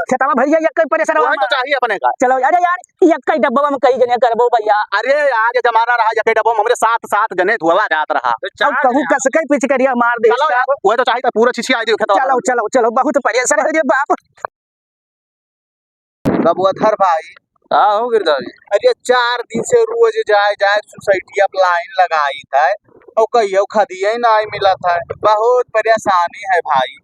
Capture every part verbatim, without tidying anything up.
खेतवा भैया, यक्कै परेसरवा वही तो मा। चाहिए अपने का। चलो, अरे यार, यक्कै डब्बा में कई जने करबो भैया। अरे यार, ये जमाना रहा, यक्कै डब्बा में हमरे सात, सात जने धुआ जात रहा। तो अब चार कहूँ जने। कसकै पिचकरिया मार दे चलो इसका। यार, वही तो चाहिए, पूरा छिछिया दियो खेतवा चलो, में। चलो, चलो, बहुत परेसर है रे बाप। कबुआ धर भाई। का हो गिरधारी? अरे चार दिन से रोज जाए जाए सोसाइटिया पे लाइन लगाइत है और कहियो खदिया ही नाहीं मिलत है, बहुत परेशानी है भाई।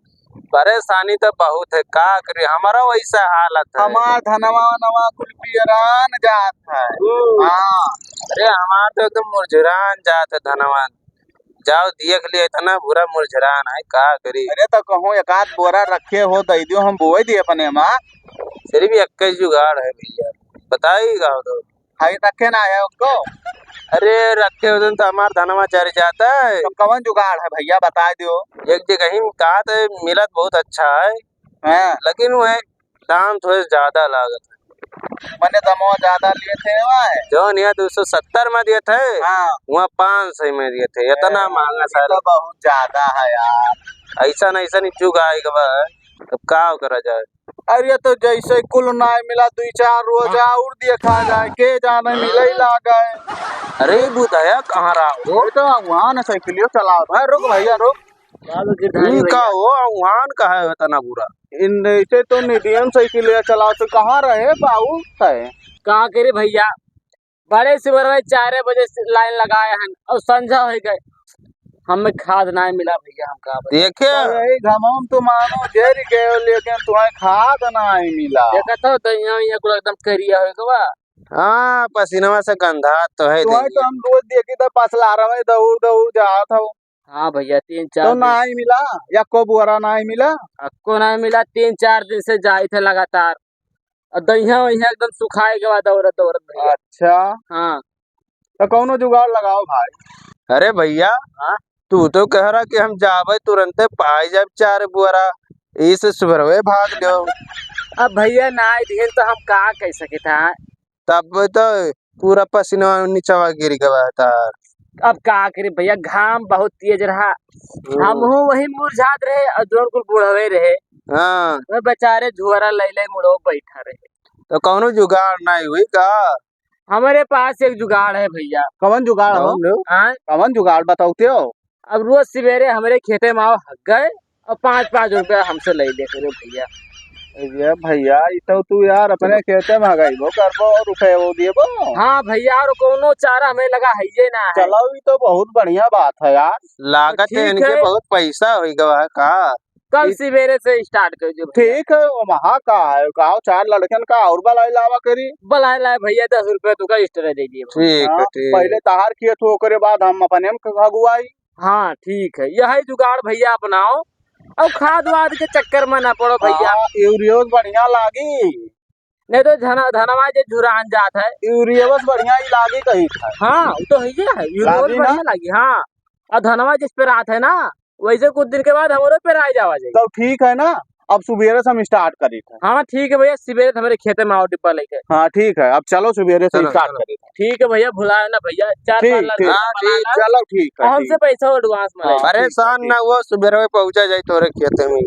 परेशानी तो बहुत है, का करी, हमारा वैसा हालत है। हमार धनवा वनवा कुल पियरान जात है। हम्म। हाँ। अरे हमार तो एकदम मुरझुरान जात है धनवा। जाओ देख लिया, इतना बुरा मुरझुरान है, का करी। अरे तो कहूँ एक आध बोरा रखे हो, दे दियो, हम बोए दिए अपने माँ। सिर्फ एक ही जुगाड़ है भैया, बताई गाओ तो। है रखे ना है उनको। अरे रखे होते तो हमार धनवा चर जाता है। तो कौन जुगाड़ है भैया, बता दियो। एक जगह ही कहा था मिलत बहुत अच्छा है। हाँ। लेकिन वह दाम थोड़े ज्यादा लागत है। मने दमवा ज्यादा लिए थे वहाँ है? जौन यहाँ दो सौ सत्तर में दिए थे, हाँ। वहाँ पाँच सौ में दिए थे। इतना अरे, महंगा ये सारे। तो बहुत ज्यादा है यार। ऐसा न ऐसा नहीं चुग आए के बा, तब का करा जाए? अरे तो जैसे कुल नाय मिला, दुई चार रोज और देखा जाए, के जाने मिले ही लागे। अरे बुधया कहाँ रहा हो? ये तो वहाँ न साइकिलियो चलाओ भाई, रुक भैया रुक। चलो गिरधारी ई का भैया। हो, आह्वान का है इतना बुरा? इन ऐसे तो मीडियम साइकिल चलाओ, तो कहाँ रहे बाबू है? का करे भैया, बड़े सुबह चार बजे से लाइन लगाए हैं और संझा हो गए, हमें खाद ना मिला भैया, हम का बताई। देखे? तो यही घमौन तो मानो जर गए, लेकिन तुम्हें खाद ना मिला। देखा तो दहिया वहिया कुल एकदम करिया हो गवा। हाँ, पसीनवा से गंधा तो है तुम्हें तो दहिया। हम रोज देखी था, पसलारा में दौड़ दौड़ जात हो। हाँ भैया, तीन चार तो दिन। नाहीं मिला, यक्को बोरा नाहीं मिला? अक्को नाहीं मिला, तीन चार दिन से जाइत है लगातार। और दहिया वहिया एकदम सुखाए के बाद दौड़त दौड़त भैया। अच्छा। हाँ। तो कौनो जुगाड़ लगाओ भाई। अरे भैया, हाँ? तू तो कह रहा कि हम जाबे तुरंते पाई जाब चार बोरा, इस सुबरवे भाग दो। अब भैया नाहीं दिहन तो हम का कह सके था? तब तो पूरा पसीनवा निचवा गिर गवा था। अब का करी भैया, घाम बहुत तेज रहा। हम्म। हमहू वही मुरझात रहे और जौन कुल बुढ़वे रहे। हाँ। वह बेचारे झुआरा लइ लइ मुड़ो बैठा रहे। तो कौनो जुगाड़ नाहीं हुई का? हमरे पास एक जुगाड़ है भैया। कवन जुगाड़ हो? कवन हो? हाँ? कवन जुगाड़ बताओ तो? अब रोज सवेरे हमरे खेते में आओ हग गए और पाँच पाँच रुपया हमसे ले ले करे भैया। अरे भैया, ई तो तू यार अपने खेते में हगइबो करबो और रुपये वो देबो। हाँ भैया, और कौनो चारा हमें लगा है ये ना है। चलो, ई तो बहुत बढ़िया बात है यार। लागत तो है ठीक इनके है। बहुत पैसा हो गवा है का? कल ई सवेरे से start कर दो भैया। ठीक है, वहाँ का है, का चार लड़कन का और बलाई लावा करी। बलाई लाए भैया, दस रुपये तू का extra दे दिए भैया। ठीक है, हाँ, ठीक। पहले तहार खेत हो, ओकरे बाद हम अपने में हगुआई। हाँ, ठीक है, यही जुगाड़ भैया अपनाओ, और खाद वाद के चक्कर में ना पड़ो भैया। हाँ, यूरिया बढ़िया लागी। नहीं तो धन-, धनवा जे झुरान जात है। यूरिया बढ़िया ही लागी कही था। हाँ, वो तो है ही है, यूरिया लागी ना? बढ़िया लागी, हाँ। और धनवा जिस पे रात है ना, वैसे कुछ दिन के बाद हमरो पे राय जावा जाई। तो ठीक है ना, अब सुबेरे से हम start करी थे। हाँ, ठीक है भैया, सुबेरे से हमरे खेते में आओ डिब्बा लेके। हाँ, ठीक है, अब चलो सुबेरे से चलो, start चलो। करी थे। ठीक है भैया, भुलाए ना भैया, चार ठीक, पाँच लाख ठीक। रुपया हाँ, बना ठीक, लो। चलो, ठीक है, और हमसे ठीक। पैसा advance में हाँ, लेना। परेशान ठीक, ना ठीक। हुआ, सुबेरे में पहुँचा जाए तोरे खेते में।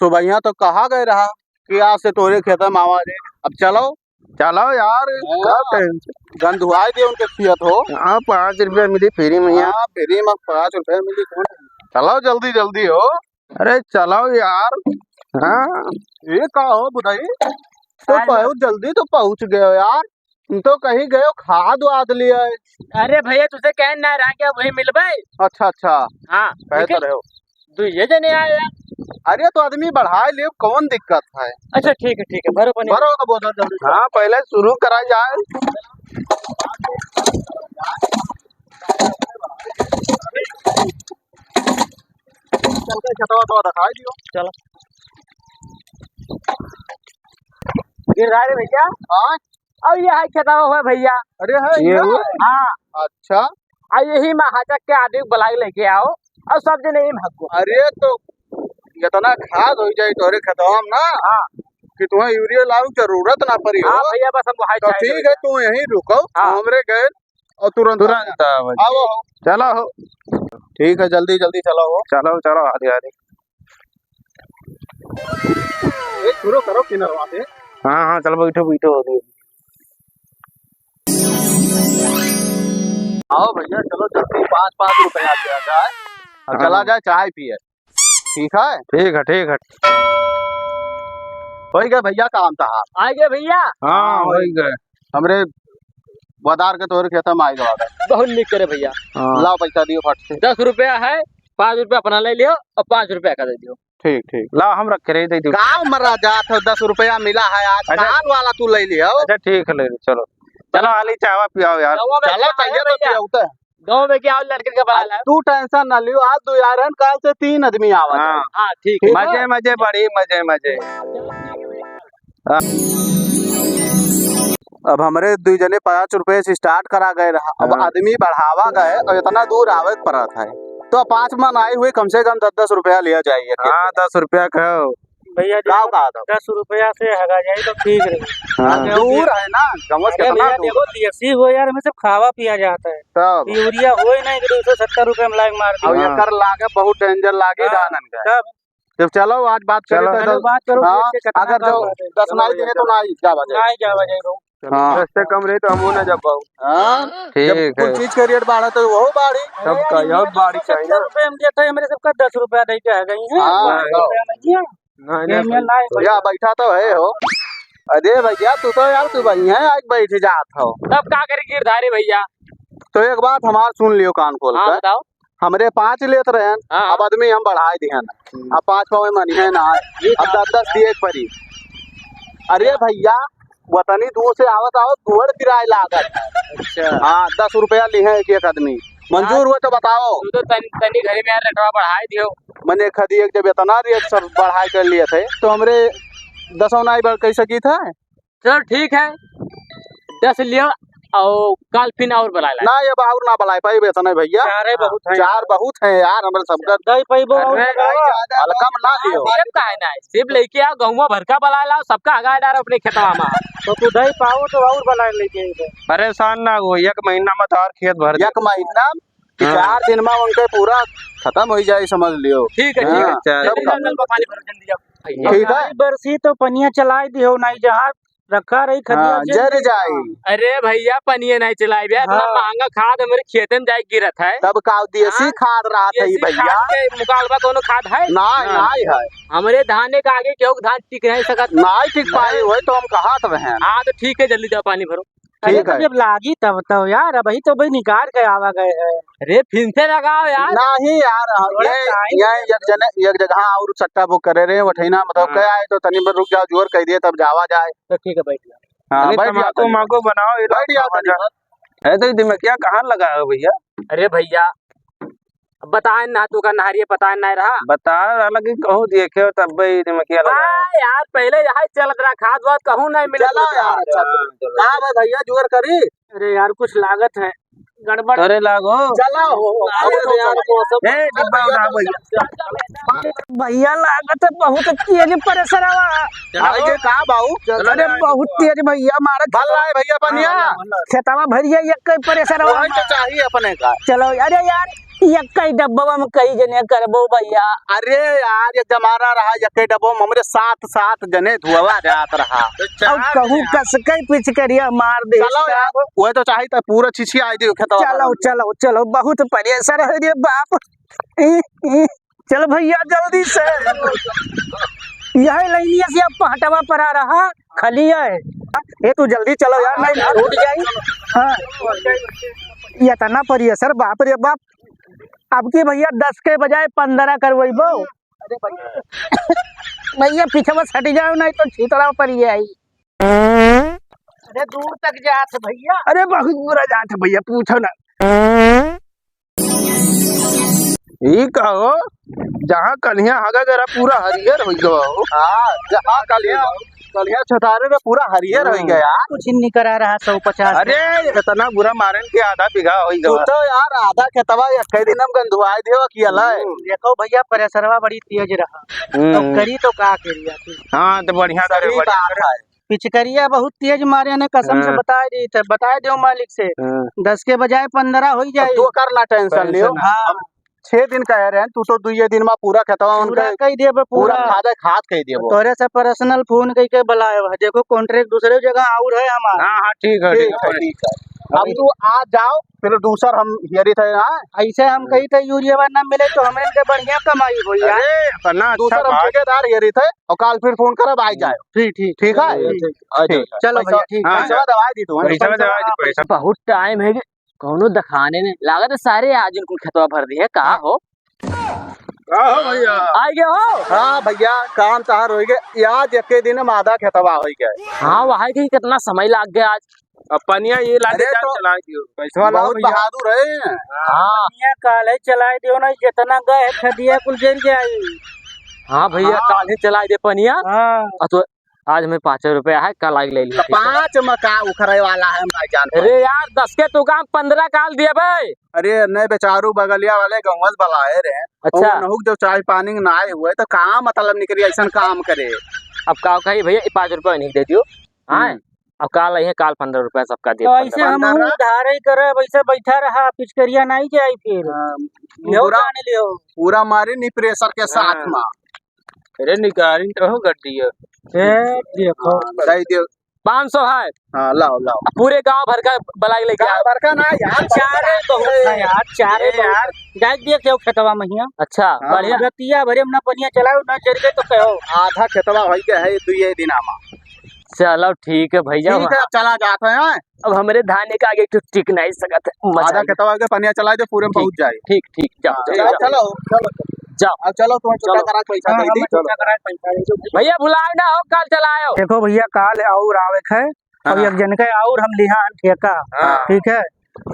सुबहिया तो कहा गए रहा कि आज से तोरे खेते में आवा रे। अब चलो। चलो यार, हाँ। का tension? गंधुआई दे उनके खेत हो। हाँ, पाँच रुपया मिली free में यहाँ। हाँ, free में पाँच रुपया मिली, कौन? चलो जल्दी जल्दी हो। अरे चलो यार। हाँ। ये का हो बुधाई? तो का बहुत जल्दी तो पहुँच गए हो यार। तुम तो कहीं गए हो, खाद वाद लिया है। अरे भैया, तुझे कह ना रहा क्या वही मिलबे? अच्छा, अच्छा। हाँ, कहे तो लेकिन रहे हो। दुइये जने आए यार। अरे तो आदमी बढ़ाए ले, कौन दिक्कत है? अच्छा, ठीक है, ठीक है, भरो पानी। भरो का बोतल जल्दी। हाँ, पहले शुरू करा जाए। चल के खेतवा तो दिखाई दियो। चलो। गिरधारी भैया। हाँ? और ये है खेतवा हुआ भैया। अरे है ये ये? हुआ? हाँ। अच्छा। आ यही में हाचक के आदमी बुलाई लेके आओ और सब जने यही में हगो। अरे तो इतना खाद हो जाए तोरे खेतवा में ना हाँ। कि तुम्हें यूरिया लावे की जरूरत ना पड़ी हो। हाँ भैया, बस हमको हाई तो चाहिए ठीक है, भैया। तुम यहीं रुको, हाँ। हमरे गए और तुरंत तुरंत आओ। आओ। चलो हो। ठीक है, जल्दी जल्दी चलो हो। चलो, चलो, हाली हाली। ए, शुरू करो किनरवा से। हाँ, हाँ, चलो, बैठो, बैठो, अभी। आओ भैया, चलो जल्दी, पाँच, पाँच रुपया दिया जाए और हाँ। चला जाए चाय पिए। ठीक है? ठीक है, ठीक है। होइ गए भैया काम तहार। आइ गए भैया? हाँ, हाँ, होइ गए। हमरे बदार के तोहरे खेता में आइ गवा। बहुत नीक करे भैया। हाँ। लाओ पैसा दियो फट से। दस रुपया है, पाँच रुपया अपना ले लियो और पाँच रुपया का दे दियो। ठीक, ठीक। लाओ, हम रख के रही, दे दियो। गाँव में रह जात हो, दस रुपया मिला है आज, अच्छा। कान वाला तू ले लियो। अच्छा, ठीक है, ले लो, चलो। चलो, हाली चावा पियाओ यार। गाँव में चलो, क्या है चाहिए तो भैया? पियाओ तो। गाँव में क्या और लड़के के बड़ा आज है? तू tension ना लियो, आज दो यार हैं, काल से तीन आदमी आवा हाँ। जाए। हाँ, ठीक है। ठीक है? मजे, मजे, बड़ी मजे, मजे। अब हमरे दुई जने पाँच रुपये से start करा गए रहा, अब हाँ। आदमी बढ़ावा गए और इतना दूर आवे के पड़त है, तो पाँच मन आए हुए, कम से कम दस दस रुपया लिया जाए। हाँ, दस रुपया का हो। भैया जी, का कहा था? दस रुपया से हगा जाए तो ठीक रही। हाँ। आगे दूर है ना, कम से अरे कितना भैया, दूर? देखो, देसी हो यार, हमें सब खावा पिया जाता है। तब? यूरिया हो ही नहीं कि दो सौ सत्तर रुपया में लाग मार दिया। अब हाँ। एकर लागे बहुत danger लागे हाँ, धानन का। तब? जब चलो, आज बात करी चलो। तो चलो, दस, बात करो, हाँ, फिर से कितना अगर कम जो कर दे। दस चलो नाई भैया, दिए तो चलो। नाई जावा जाए। नाई जावा जाए, बहू। हाँ। दस से कम रही तो हमहू ना जब, बहू। हाँ, ठीक जब कुल है। चीज के rate बढ़ा तो वहू बाढ़ी। अरे सबका यार, यह बाढ़ी चाहिए ना। सत्तर रुपये हम देते हैं, मेरे सबका दस रुपया दे के आ गई हैं। हाँ, पाँच रुपया नहीं है। नहीं, ये नहीं, मैं भाई। लाए या बैठा तो है हो। अरे भैया, तू तो यार, तू बढ़िया है, आज बैठ जात हो। तब का करी गिरधारी भैया? तो एक बात हमार सुन लियो कान खोल हाँ, के। बताओ। हमरे पाँच लेत रहेन, हाँ। अब आदमी हम बढ़ाए दिहन। हम्म। अब पाँच पावे मानी है ना, ये अब बात दस दस दिए के पड़ी। अरे भैया, वतनी दूर से आवत आवत गोड़ पिराए लागत। अच्छा। हाँ, दस रुपया लिहे एक एक आदमी। मंजूर हुए तो बताओ। तू तो तन-, तनी घरे में यार रेटवा बढ़ाए दियो। मने कदी एक जब इतना रेट सब बढ़ाए कर लिए थे, तो हमरे दसों नाई बढ़ कह सकी था? चलो ठीक है, दस लियो और काल फिन और बुलाए ला। ना, ये अब और ना बुलाए पाई, बेसन है भैया। चार है बहुत है। चार बहुत है यार, हमरे सबका। दही पैबो और अरे, लगावा। हल्का में ना लियो। अरे, काहे ना है? सिर्फ लेके आओ, गहुआ भरका बुलाए लाओ, सबका हगाए डारो अपने खेतवा में। तो तू दही पाओ तो और बुलाए लेके आइबे। परेशान ना हो, एक महीना में तो और खेत भर दे। एक महीना कि हाँ। चार दिन में उनके पूरा खत्म हो जाए, समझ लियो। ठीक है, ठीक है। हाँ। चल, चल, चल, पानी भरो, जल्दी जाओ। ठीक है। भाई बरसी तो पनिया चलाए दियो, नहीं जहाँ रखा रही खदिया हाँ, जर जर जाई। जाई। अरे भैया, पनिया नहीं चलाई भैया, इतना हाँ। महंगा खाद हमरे खेते में जाए गिरत है। तब का देसी हाँ? खाद रहत है देसी भैया? खाद के मुकाबला कोनो खाद है? नहीं, हाँ। नहीं है। हमरे धान के आगे केहू के धान टिक नहीं सकत। नहीं टिक पाए, नहीं। वही तो हम कहत रहे हैं। हाँ, तो ठीक है, जल्दी जाओ, पानी भरो। अरे ठीक तो है। जब लागी तब तो यार, अबही तो भाई निकाल के आवा गए हैं। अरे फिर से लगाओ यार। नहीं यार, थोड़ा ये, time ये दे। एक जने, एक जगह और सट्टा book करे रहे, उठैना मतलब हाँ। कह आए तो तनी भर रुक जाओ, जोर कह दिए तब जावा जाए। तो ठीक है, बैठ जाओ। हाँ, अरे बैठ जाओ तमाकू तनी। माकू बनाओ, ये बैठ जाओ खावा तनी जाए। भर। है तो ये दिमाग क्या कहाँ लगा है भैया? अरे भैया, अब बताए ना, तू का नहरिया पता ना रहा। बता रहा कि कहूँ देखे हो तब भाई दिमाग क्या लगा। हाँ यार, पहले यहाँ चलत रहा, खाद वाद कहूँ नहीं मिलत चलो रहा। यार, अच्छा। हाँ, चलो। का बा भैया, जोर करी? अरे यार, कुछ लागत है, गड़बड़। अरे लागो। चला हो, अरे अरे यार, मौसम ए, डिब्बा उठा भैया। भैया लागत है बहुत तेज प्रेशर आवा। चला आगे हो। का बाऊ? अरे बहुत तेज भैया, मारा भल लाए भैया पनिया। हाँ, भल लाए। खेतवा भरिया एक कई प्रेशर आवा। वही तो चाहिए अपने का। चलो, अरे यार, एक कई डब्बा में कई जने करबो भैया। अरे यार, एक जमाना रहा, एक कई डब्बा में हमरे सात, सात जने धुआवा जात रहा। तो और चार कहूँ जने। कस के पिचकरिया मार दे। चलो यार, वो तो चाही तो पूरा छिछिया आई दियो खेतवा चलो, में। चलो, चलो, बहुत परेशान है रे बाप। चल भैया, जल्दी से। यही लाइनिया से अब पहटवा पर आ रहा, खाली है। ए, तू जल्दी चलो यार, नहीं छूट जाई। हाँ, इतना परेशान, बाप रे बाप। अब की भैया, दस के बजाय पन्द्रह करवैबो। भैया, पीछे से हट जाओ, नहीं तो छितरा पड़ जाई। अरे, दूर तक जात है भैया। अरे, बहुत बुरा जात है भैया, पूछो ना। ई का हो, जहाँ कलिया हगा गरा पूरा हरियर होइ गवा हो। हाँ, जहाँ कलिया, कलिया छतारे रे पूरा हरियर होइ गया। कुछ नहीं करा रहा, सौ पचास। अरे, इतना बुरा मारन के आधा बीघा होइ तू गवा। तो यार आधा खेतवा एक दिन हम गंधुआई देवा किया ला। देखो भैया, प्रेशरवा बड़ी तेज रहा। हम्म। तो करी तो का करी आखिर? हाँ, तो बढ़िया करे, सही बढ़िया बात करे। है। पिचकरिया बहुत तेज मारे ने, कसम से हाँ। बताए दी थे, बताए दियो मालिक से। हाँ। दस के बजाय पन्द्रह होई अब जाई। तू कर ना tension लियो। हाँ। हम छह दिन कहे रहे, तू तो दुइये दिन मा पूरा खेतवा पूरा उनके कई देबे, पूरा पूरा। खादे खाद कई देबो। तोरे से personal phone कई के बुलाए बा। देखो contract दूसरे जगह और है हमार। हाँ, हाँ, ठीक है, ठीक ठीक है, है। ठीक है। अब तू आ जाओ, फिर दूसर हम हेरी थे, हाँ? ऐसे हम कही थे यूरिया ना मिले तो हमरे के बढ़िया कमाई होई यार। अरे, इतना अच्छा दूसर हम बात। ठेकेदार हेरी थे और काल फिर phone करब, आ जाए। ठीक, ठीक। ठीक है? ठीक, ठीक। ठीक है। चलो पैसा, भैया, ठीक है। हाँ, पैसा दवाई दी तू, हाँ? पैसा दवाई दी, पैसा। बहुत time है कि कौनो दखाने ने लागत है सारे आज इनको खेतवा भर दी है। का हो? का हो भैया? आ गया हो? हाँ भैया, काम तहार होई गए। आज एके दिन में आधा खेतवा होई गए। हाँ, वहाँ के कितना समय लाग गया आज। अब पनिया ये लागे अरे जान तो चला दियो। पैसवा लाओ बहुत भैया। बहादुर है। हाँ। पनिया काल है, चलाए दियो ना, जितना गए है खदिया कुल जल जाई। हाँ भैया, हाँ। काल ही चलाए दे पनिया। हाँ। और तो आज हमें पाँच रुपया है, कल आके ले लीजिए। तो पाँच में का उखड़े वाला है, भाईजान? अरे यार, दस के तू काम पन्द्रह काल दिए भाई। अरे, नहीं बेचारू बगलिया वाले गंवस बलाए रहे। अच्छा। वो नहुक जो चाय पानी ना आए हुए, तो का मतलब निकली ऐसन काम करे? अब का कही भैया, ये पाँच रुपया नहीं दे दियो। हाँ। हम्म। अब काल आई है, काल पन्द्रह रुपया सबका दिए, तो ऐसे पन्द्रह। हम उधार ही करे, वैसे बैठा रहा, पिचकरिया नहीं जाई फिर। हाँ, यो पूरा, जाने लियो। पूरा मारे नी pressure के साथ हाँ। में। अरे निकाली तो हो गड्डी है। ए, देखो। हाँ, दे दियो। पाँच सौ है। हाँ, लाओ, लाओ। पूरे गांव भर का बलाई लेके गांव आओ। भर का ना यार, चारे बहुत है यार, चारे ए बहुत यार। है। जाए देख जाओ खेतवा में हियाँ। अच्छा, हाँ। बढ़िया। रतिया भरे में ना पनिया चलाओ, ना चल गए तो कहो। आधा खेतवा होई के है दुइये दिना में। चलो ठीक है भैया। ठीक है, अब चला जात है, हाँ? अब हमरे धान के आगे कुछ टिक नहीं सकत है, मजा आधा आ गया। खेतवा के पनिया चला दे, पूरे में ठीक, पहुँच जाए। ठीक, ठीक, जाओ, हाँ, जाओ, चलो, जाओ। चलो, चलो। जाओ। अब चलो, तुम्हें चुट्टा चलो। करा के पैसा हाँ, दे दी, हमें चलो। चुट्टा करा के पैसा दे दो। भैया भुलाए ना हो, कल चलायो। देखो भैया, काल और आवे के है, और हाँ। एक जन के और हम लिहा हन ठेका, हाँ। ठीक है?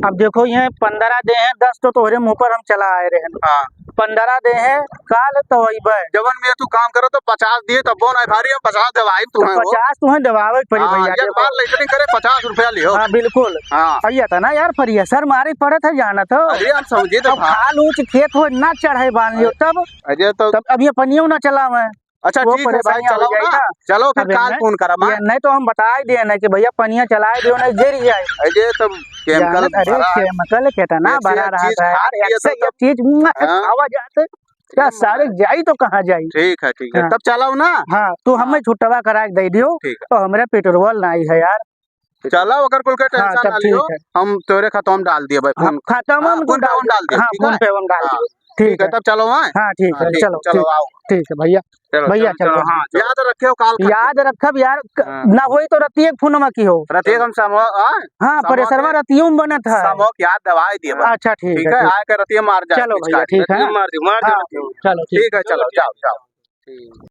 अब देखो, ये पन्द्रह दे हैं, दस तो तोहरे मुँह पर हम चला आए रहे हैं। हाँ। पन्द्रह दे हैं, काल तो अइबे। जवन में तू काम करो तो पचास दिए, तब वो नहीं भारी, हम पचास देवाई तू तो हैं वो। पचास तू हैं देवावे के पड़ी हाँ, भैया, ये देखो। बार लेटरिन करे, पचास रुपया लियो। हाँ, बिल्कुल। हाँ। और ये था ना यार, pressure मारे पड़त है, जाना तो। अरे, हम समझे तो अब हाँ। खाल ऊंच खेत हो, ना चढ़े बांध लियो, अरे। तब, अरे, तो तब अब ये पनियो ना चलावे। अच्छा, वो ठीक है भाई, परेशानियाँ हो चलो जाई ना। ना। चलो, फिर अब काल ये फोन करब, हाँ? ये नहीं तो हम बताई दिए ना कि भैया पनिया चलाए दियो, नहीं गिर जाए। अरे, तब chemical जानत, अरे, भरा है। Chemical कितना ऐसे भरा एक रहा चीज था खा यार, लिए ऐसे तो एक चीज, मुआ, हाँ। खावा जात। क्या ठीक है। सारे जाई तो कहाँ जाई? ठीक है, ठीक है। हाँ। तब चलो ना। हाँ, तू हाँ। हमें छुट्टवा करा के दे दियो, ठीक है। तो हमरे पेट्रोल नहीं है यार। चलो, ओकर कुल के हाँ, tension तब ना लियो, ठीक है। हम तोरे खाता में डाल दिए भाई, हाँ, फोन। खाता में हाँ, हम फोन पे डाल हम डाल दिए, हाँ, ठीक फोन है? पे हम डाल हाँ, दिए। ठीक ठीक है, है। तब चलो, हाँ? हाँ, ठीक हाँ, है, ठीक, चलो, चलो, ठीक। आओ। ठीक है भैया। चलो, भैया, चलो, चलो। हाँ, चलो। याद रखियो काल के। याद रखब यार, क-, हाँ। ना होई तो रतिये के फोनमा किहो। रतिये के हम समूह, हाँ? हाँ, समूह प्रेशरवा के रतिये में बनत है। समूह के याद दवाई दिए बा। अच्छा, ठीक ठीक है, है, ठीक। आए के रतिये मार जाए चलो भैया, पिचकारी। ठीक है। रतिये मार दियो, मार दियो हाँ, रतिये। चलो, ठीक ठीक है, है। चलो, जाओ, जाओ। ठीक।